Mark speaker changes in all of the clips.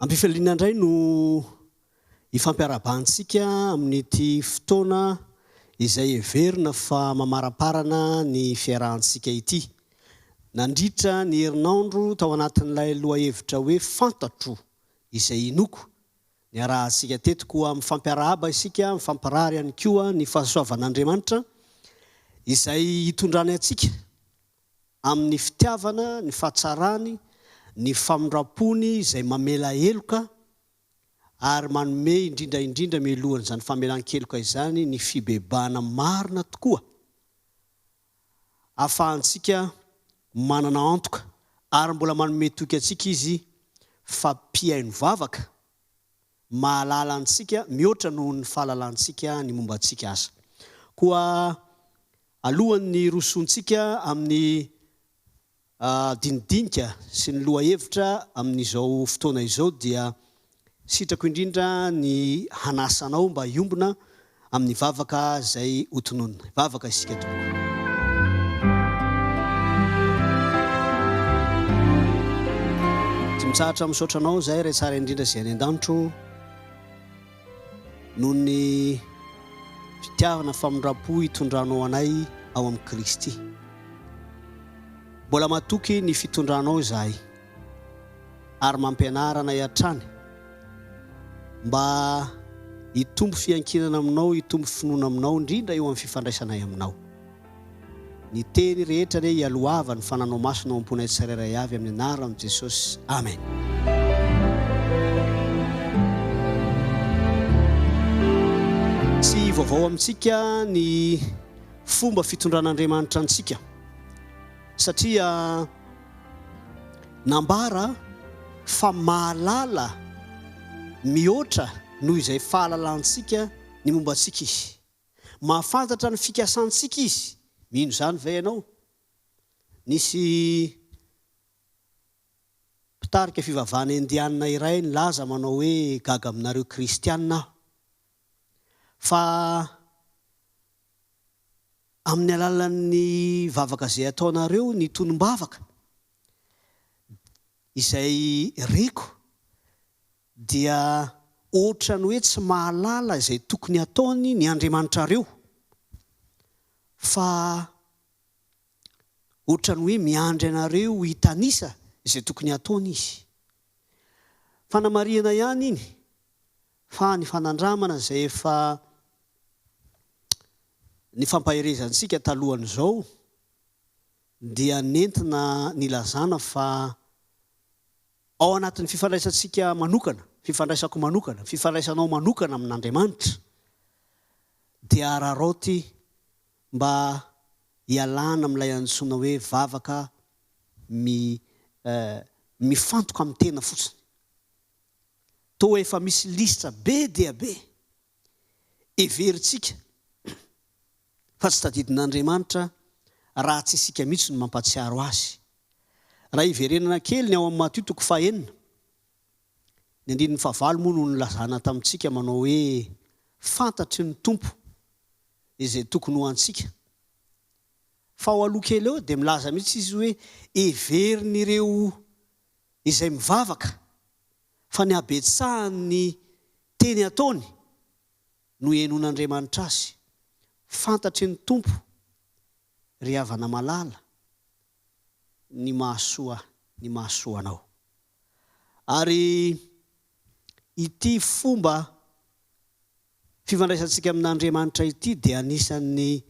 Speaker 1: Am-pifaliana indray no ifampiarahabantsika amin'ity fotoana izay heverina fa mamaraparana ny fiarahantsika ity. Nandritra ny herinandro tao anatin'ilay lohahevitra hoe Fantatro izay inoako, niarahantsika teto koa mifampiarahaba isika, mifampirary ihany koa ny fahasoavan'Andriamanitra izay hitondrany antsika amin'ny fitiavana, ny fahatsarany, ny famindram-pony izay mamela heloka ary manome indrindra indrindra mialohan'izany famelan-keloka izany ny fibebahana marina tokoa ahafahantsika manana antoka ary mbola manome toky antsika Izy fa mpihaino vavaka, mahalala antsika mihoatra noho ny fahalalantsika ny momba antsika aza. Koa alohan'ny hirosoantsika amin'ny dinidinika sy ny lohahevitra amin'izao fotoana izao dia sitrako indrindra ny hanasa anao mba hiombona amin'ny vavaka izay hotononina. Hivavaka isika tompoko. Tsy mitsahatra misaotra anao izahay Ray tsara indrindra izay any an-danitro noho ny fitiavana famindram-po itondranao anay ao amin'i Kristy. Mbola matoky ny fitondranao izahay ary mampianara anay hatrany mba hitombo fiankinana aminao, hitombo finoana aminao, indrindra eo amin'ny fifandraisanay aminao. Ny teny rehetra anie hialoava ny fananao masina ao am-ponay tsirairay avy amin'ny anaran'i Jesosy. Amen. Tsy vaovao amintsika ny fomba fitondran'Andriamanitra antsika satria nambara fa mahalala mihoatra noho izay fahalalantsika ny momba antsika Izy. Mahafantatra ny fikasantsika Izy. Mino izany ve ianao? Nisy mpitarika fivavahana indianina iray nilaza manao hoe, Gaga aminareo Kristianina aho, fa Amin'ny alalan'ny vavaka izay ataonareo, ny tonom-bavaka izay reko dia ohatran'ny hoe tsy mahalala izay tokony hataony ny Andriamanitrareo fa ohatran'ny hoe miandry anareo hitanisa izay tokony hataony izy. Fanamarihana ihany iny fa ny fanandramana izay efa Ny fampaherezantsika talohan'izao dia nentina nilazana fa ao anatin'ny fifandraisantsika manokana, fifandraisako manokana, fifandraisanao manokana amin'Andriamanitra dia araraoty mba hialana amin'ilay antsoina hoe vavaka mi mifantoka amin'ny tena fotsiny. Toa efa misy lisitra be dia be Heverintsika fa tsy tadidin'Andriamanitra raha tsy isika mihitsy no mampahatsiaro azy. Raha hiverenana kely ny ao amin'ny Matio toko fahenina, ny andininy fahavalo moa no nilazana tamintsika manao hoe fantatry ny Tompo izay tokony ho antsika. Fa ao aloha kely eo dia milaza mihitsy izy hoe heverin'ireo izay mivavaka fa ny habetsahan'ny teny ataony no henoin'Andriamanitra azy. Fantatry ny Tompo, ry havana malala, ny mahasoa ny mahasoa anao. Ary ity fomba fifandraisantsika amin'Andriamanitra ity dia anisan'ny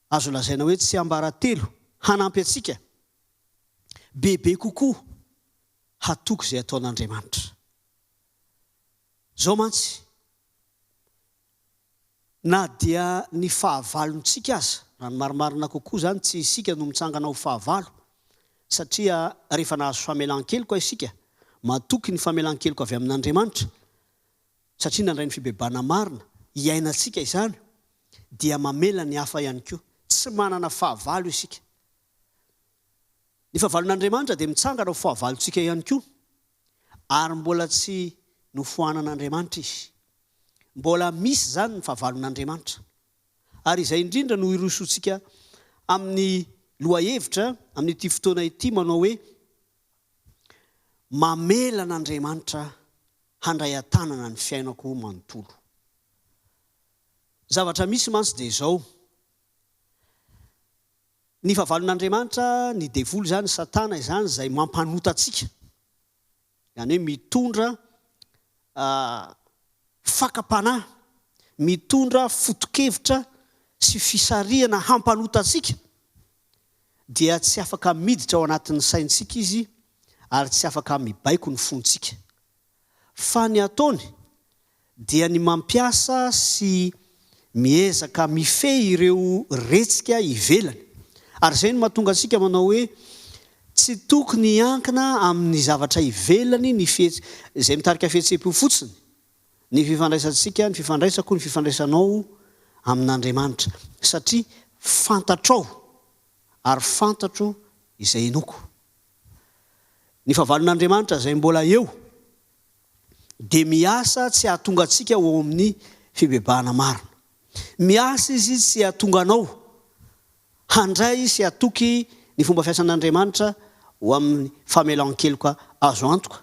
Speaker 1: azo lazaina hoe tsiambaratelo hanampy antsika bebe kokoa hatoky izay ataon'Andriamanitra. Izao mantsy, na dia ny fahavalontsika aza, raha ny marimarina kokoa izany tsy isika no mitsangana ho fahavalo, satria rehefa nahazo famelan-keloka isika, matoky ny famelan-keloka avy amin'Andriamanitra, satria nandray ny fibebahana marina, iainantsika izany, dia mamela ny hafa ihany koa. Tsy manana fahavalo isika. Ny fahavalon'Andriamanitra dia mitsangana ho fahavalontsika ihany koa, ary mbola tsy nofoanan'Andriamanitra izy. Mbola misy izany ny fahavalon'Andriamanitra. Ary izay indrindra no hirosoantsika amin'ny lohahevitra amin'ity fotoana ity manao hoe, Mamela an'Andriamanitra handray an-tanana ny fiainako manontolo. Zavatra misy mantsy dia izao, ny fahavalon'Andriamanitra, ny devoly izany, satana izany izay mampanota antsika, Izany hoe mitondra fakam-panahy, mitondra foto-kevitra sy fisarihana hampanota antsika, dia tsy afaka miditra ao anatin'ny saintsika izy ary tsy afaka mibaiko ny fontsika. Fa ny ataony dia ny mampiasa sy miezaka mifehy ireo retsika ivelany. Ary izay no mahatonga antsika manao hoe tsy tokony hiankina amin'ny zavatra ivelany ny fihets izay mitarika fihetseham-po fotsiny ny fifandraisantsika, ny fifandraisako, ny fifandraisanao amin'Andriamanitra, satria fantatrao ary fantatro izay inoako. Ny fahavalon'Andriamanitra izay mbola eo dia miasa tsy hahatonga antsika ho ao amin'ny fibebahana marina. Miasa izy tsy hahatonga anao handray sy hatoky ny fomba fiasan'Andriamanitra ho amin'ny famelan-keloka azo antoka.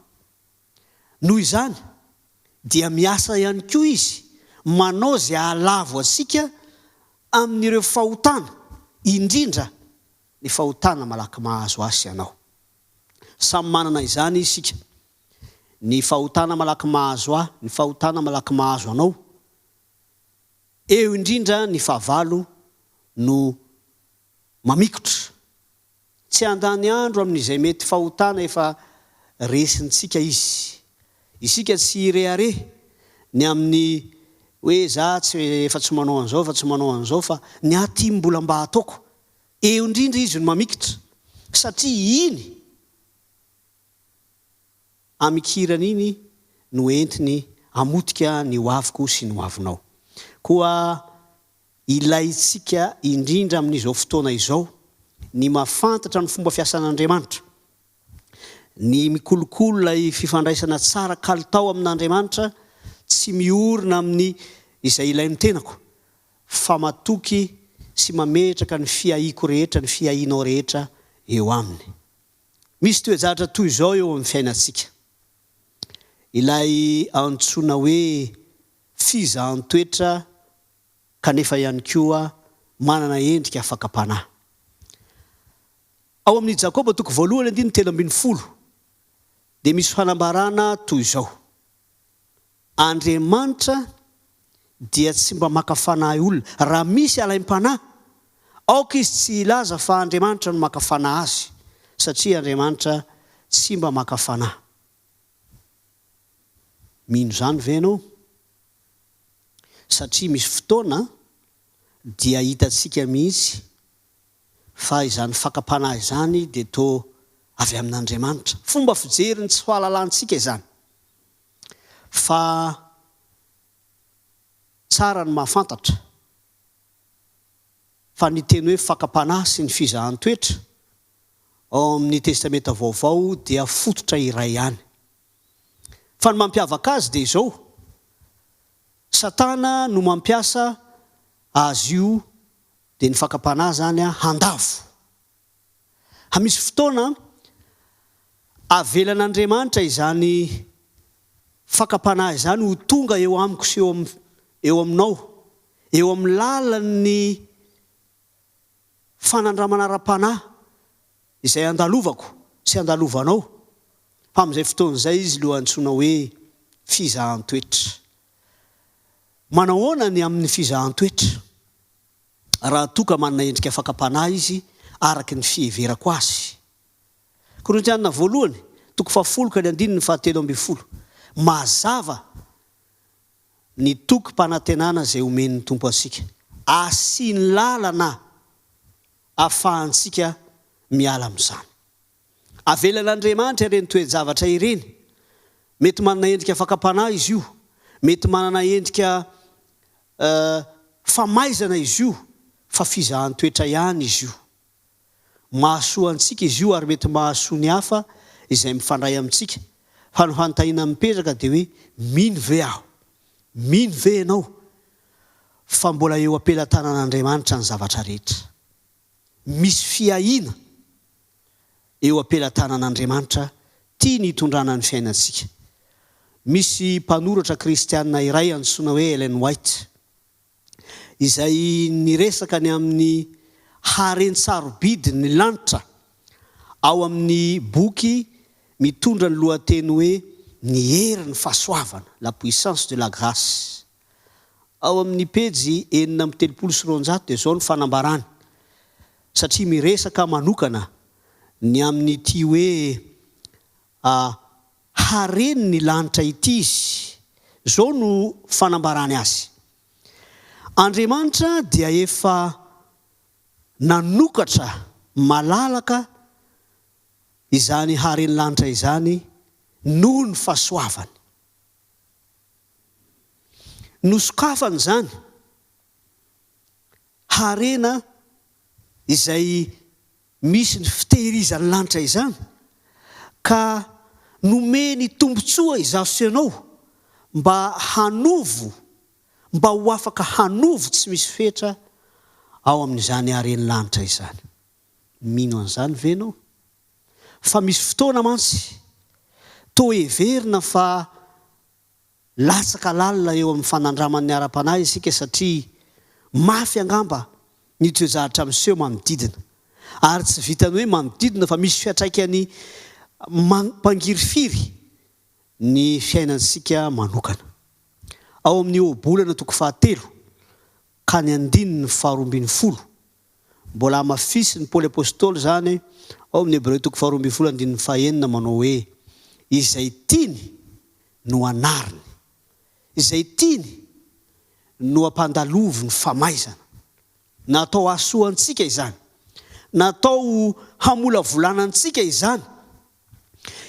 Speaker 1: Noho izany, dia miasa ihany koa izy manao izay hahalavo antsika amin'ireo fahotana, indrindra ny fahotana malaky mahazo ahy sy anao. Samy manana izany isika. Ny fahotana malaky mahazo ahy, ny fahotana malaky mahazo anao. Eo indrindra ny fahavalo no mamikotra. Tsy handany andro amin'izay mety fahotana efa resintsika izy. Isika tsy hirehareha ny amin'ny hoe za tsy efa tsy manao an'izao, efa tsy manao an'izao fa ny ahy ty mbola mba ataoko. Eo indrindra izy no mamikitra satria iny amikirany iny no entiny hamotika ny ho aviko sy ny ho avinao. Koa ilaintsika indrindra amin'izao fotoana izao ny mahafantatra ny fomba fiasan'Andriamanitra, ny mikolokolo ilay fifandraisana tsara kalitao amin'Andriamanitra tsy miorina amin'ny izay ilain'ny tenako fa matoky sy mametraka ny fiahiako rehetra, ny fiahianao rehetra eo Aminy. Misy toe-javatra toy izao eo amin'ny fiainantsika. Ilay antsoina hoe fizahan-toetra kanefa ihany koa manana endrika fakam-panahy. Ao amin'ny Jakoba toko voalohany andininy 13 dia misy fanambarana toy izao, Andriamanitra dia tsy mba maka fanahy olona. Raha misy alaim-panahy, aoka izy tsy hilaza fa Andriamanitra no maka fanahy azy, satria Andriamanitra tsy mba maka fanahy. Mino izany ve ianao? Satria misy fotoana dia hitantsika mihitsy fa izany fakam-panahy izany dia toa avy amin'Andriamanitra. Fomba fijery ny tsy fahalalantsika izany. Fa tsara ny mahafantatra fa ny teny hoe fakam-panahy sy ny fizahan-toetra ao amin'ny Testamenta Vaovao dia fototra iray ihany. Fa ny mampiavaka azy dia izao, Satana no mampiasa azy io dia ny fakam-panahy izany handavo. Ha misy fotoana avelan'Andriamanitra izany fakam-panahy izany ho tonga eo amiko sy eo eo aminao, eo amin'ny lalan'ny fanandramana ara-panahy izay andalovako sy andalovanao, fa amin'izay fotoana izay izy no antsoina hoe fizahan-toetra. Manahoana ny amin'ny fizahan-toetra? raha toa ka manana endrika fakam-panahy izy araka ny fiheverako azy. Korintiana voalohany, toko fahafolo ka ny andininy fahatelo ambin'ny folo. Mazava ny tokim-panantenana izay omen'ny Tompo antsika. Asiany lalana ahafahantsika miala amin'izany. Avelan'Andriamanitra ireny toe-javatra ireny. Mety manana endrika fakam-panahy izy io, mety manana endrika famaizana izy io, fa fizahan-toetra ihany izy io. Mahasoa antsika izy io ary mety mahasoa ny hafa izay mifandray amintsika. Fa ny fanontaniana mipetraka dia hoe, mino ve aho? Mino ve ianao? Fa mbola eo am-pelatanan'Andriamanitra ny zavatra rehetra. Misy fiahiana eo am-pelatanan'Andriamanitra tiany hitondrana ny fiainantsika. Misy mpanoratra kristiana iray antsoina hoe Ellen White, izay niresaka ny amin'ny haren-tsarobidy ny lanitra ao amin'ny boky mitondra ny lohateny hoe Ny herin'ny fahasoavana, La puissance de la grâce. Ao amin'ny pejy 236 dia izao no fanambarany, satria miresaka manokana ny amin'ity hoe Hareny ny lanitra ity izy. Izao no fanambarany azy, Andriamanitra dia efa nanokatra malalaka izany haren'ny lanitra izany noho ny fahasoavany. Nosokafany izany harena izay misy ny fitehirizan'ny lanitra izany, ka nomeny tombontsoa izaho sy ianao mba hanovo, mba ho afaka hanovo tsy misy fetra ao amin'izany haren'ny lanitra izany. Mino an'izany ve ianao? Fa misy fotoana mantsy, toa heverina fa Latsaka lalina eo amin'ny fanandraman'ny ara-panahy isika satria mafy angamba ny toe-javatra miseho manodidina. Ary tsy vitan'ny hoe manodidina fa misy fiantraikany mampangirifiry ny fiainantsika manokana. Ao amin'ny Ohabolana toko fahatelo ka ny andininy faharoambinifolo Mbola hamafisin'i Paoly Apostoly izany ao amin'ny Hebreo toko faharoambinifolo andininy fahenina manao hoe, Izay tiany no anariny, izay tiany no ampandaloviny famaizana. Natao hahasoa antsika izany. Natao hamolavolana antsika izany.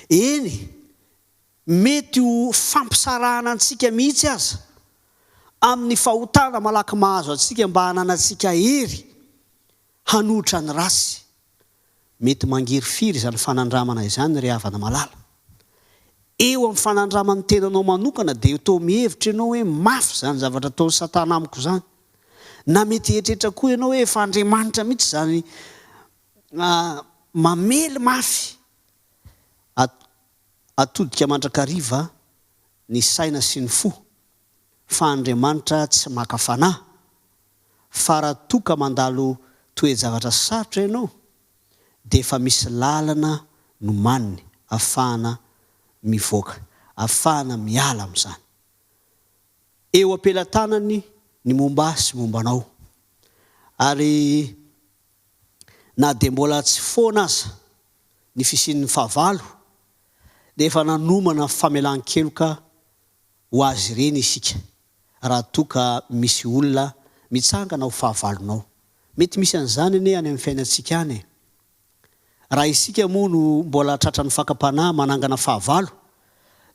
Speaker 1: Eny, Mety ho fampisarahana antsika mihitsy aza amin'ny fahotana malaky mahazo antsika mba hananantsika hery hanohitra ny ratsy. Mety mangirifiry izany fanandramana izany ry havana malala. Eo amin'ny fanandraman'ny tenanao manokana dia toa mihevitra ianao hoe mafy izany zavatra ataon'i Satana amiko izany. Na mety hieritreritra koa ianao hoe efa Andriamanitra mihitsy izany mamely mafy Atodika mandrakariva ny saina sy ny fo fa Andriamanitra tsy maka fanahy fa raha toa ka mandalo toe-javatra sarotra ianao dia efa misy lalana nomaniny afahana mivoaka, afahana miala amin'izany. Eo am-pelatanany ny momba ahy sy momba anao ary na dia mbola tsy foana aza ny fisian'ny fahavalo dia efa nanomana famelan-keloka ho azy ireny isika raha toa ka misy olona mitsangana ho fahavalonao. Mety misy an'izany anie any amin'ny fiainantsika any e! Raha isika moa no mbola tratran'ny fakam-panahy manangana fahavalo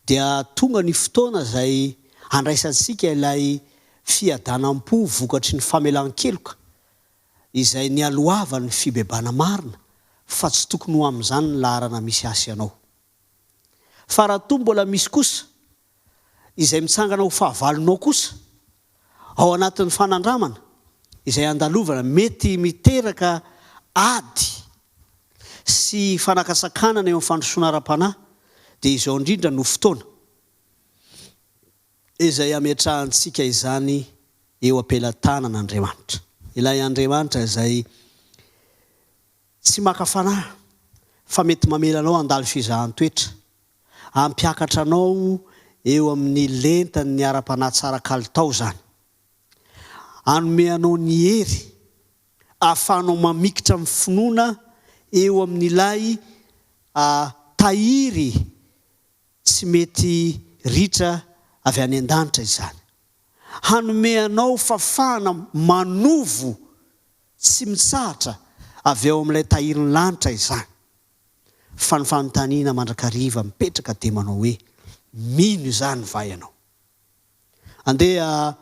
Speaker 1: dia tonga ny fotoana izay handraisantsika ilay fiadanam-po vokatry ny famelan-keloka izay nialohavan'ny fibebana marina fa tsy tokony ho amin'izany ny laharana misy ahy sy anao. Fa raha toa mbola misy kosa izay mitsangana ho fahavalonao kosa ao anatin'ny fanandramana izay andalovana mety miteraka ady sy fanakatsakanana eo amin'ny fandrosoana ara-panahy dia izao indrindra no fotoana izay ametrahantsika izany eo am-pelatanan'Andriamanitra. Ilay Andriamanitra izay tsy maka fanahy fa mety mamela anao handalo fizahan-toetra, hampiakatra anao eo amin'ny lentan'ny ara-panahy tsara kalitao izany, hanome anao ny hery ahafahanao mamikitra amin'ny finoana eo amin'ilay tahiry Tsy mety ritra avy any an-danitra izany. Hanome anao fafahana manovo tsy mitsahatra avy ao amin'ilay tahirin'ny lanitra izany. Fa ny fanontaniana mandrakariva mipetraka dia manao hoe, Mino izany va ianao? Andeha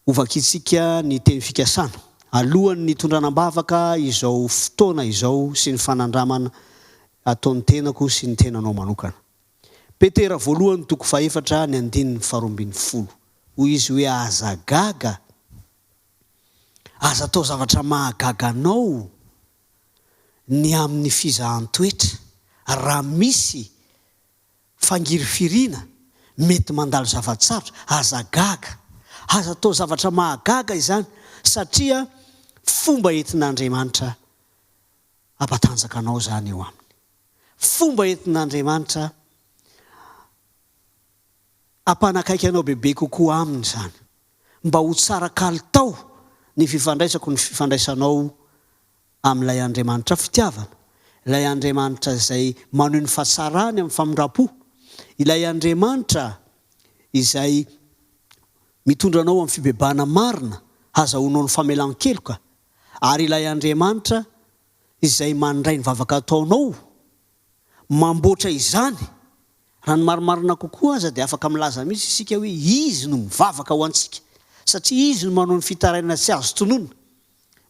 Speaker 1: Hovakintsika ny teny fikasana, alohan'ny hitondrana am-bavaka izao fotoana izao sy ny fanandramana ataon'ny tenako sy ny tenanao manokana. Petera voalohany toko fahefatra ny andininy faharoambinifolo. Hoy izy hoe, Aza gaga, aza atao zavatra mahagaga anao ny amin'ny fizahan-toetra, raha misy fangirifiriana mety mandalo zava-tsarotra, aza gaga. Aza atao zavatra mahagaga izany, satria fomba entin'Andriamanitra hampatanjaka anao izany eo aminy. Fomba entin'Andriamanitra hampanakaiky anao bebe kokoa aminy izany, mba ho tsara kalitao ny fifandraisako ny fifandraisanao amin'ilay Andriamanitra fitiavana, ilay Andriamanitra izay manohy ny fahatsarany amin'ny famindram-po, ilay Andriamanitra izay mitondra anao amin'ny fibebahana marina hazahoanao ny famelan-keloka, ary ilay Andriamanitra izay mandray ny vavaka ataonao, mamboatra izany. Raha ny marimarina kokoa aza dia afaka milaza mihitsy isika hoe Izy no mivavaka ho antsika, satria Izy no manao ny fitarainana tsy azo tononina,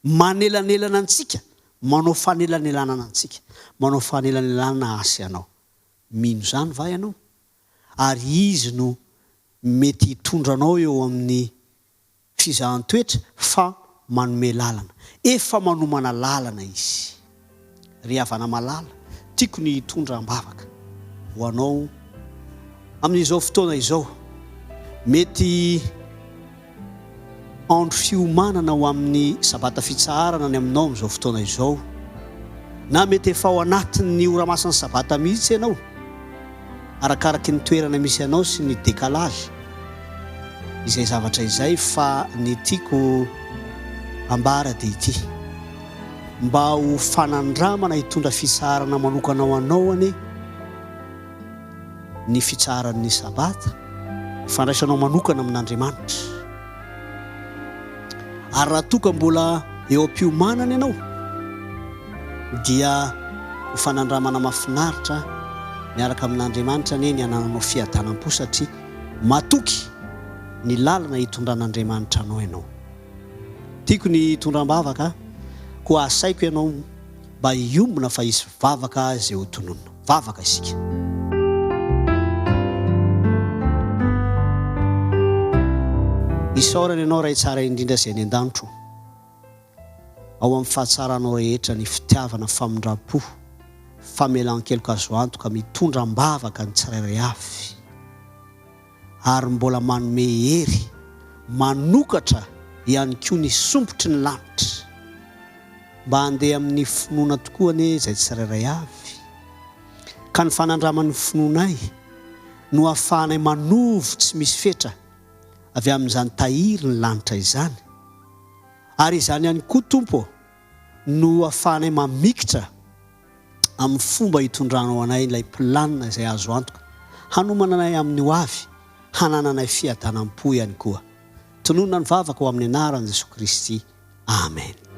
Speaker 1: manelanelana antsika, manao fanelanelanana antsika, manao fanelanelanana ahy sy anao. Mino izany va ianao? Ary Izy no mety hitondra anao eo amin'ny fizahan-toetra fa manome lalana. Efa manomana lalana Izy. Ry havana malala, tiako ny hitondra am-bavaka ho anao amin'izao fotoana izao. Mety andro fiomanana ho amin'ny Sabata fitsaharana ny aminao amin'izao fotoana izao, na mety efa ao anatin'ny ora masin'ny Sabata mihitsy ianao. Arakaraky ny toerana misy anao sy ny décalage izay zavatra izay fa ny tiako ambara dia ity, mba ho fanandramana hitondra fitsaharana manokana ho anao anie ny fitsaharan'ny Sabata, ifandraisanao manokana amin'Andriamanitra. Ary raha toa ka mbola eo am-piomanana ianao, dia ho fanandramana mahafinaritra miaraka amin'Andriamanitra anie ny hanananao fiadanam-po satria matoky ny lalana hitondran'Andriamanitra anao ianao. Tiako ny hitondra am-bavaka, koa asaiko ianao mba hiombona fa hisy vavaka izay ho tononina. Vavaka isika. Isaorana Ianao Ray tsara indrindra izay any an-danitro. Ao amin'ny fahatsaranao rehetra ny fitiavana, famindram-po, famelan-keloka azo antoka mitondra am-bavaka ny tsirairay avy ary mbola manome hery manokatra ihany koa ny sompitry ny lanitra. Mba handeha amin'ny finoana tokoa anie izay tsirairay avy, ka ny fanandraman'ny finoanay no ahafahanay manovo tsy misy fetra avy amin'izany tahiry ny lanitra izany. Ary izany ihany koa, Tompo ô, no ahafahanay mamikitra amin'ny fomba hitondranao anay ilay planina izay azo antoka hanomana anay amin'ny ho avy, hanananay fiadanam-po ihany koa. Tononina ny vavaka ho amin'ny anaran'i Jesoa Kristy. Amen.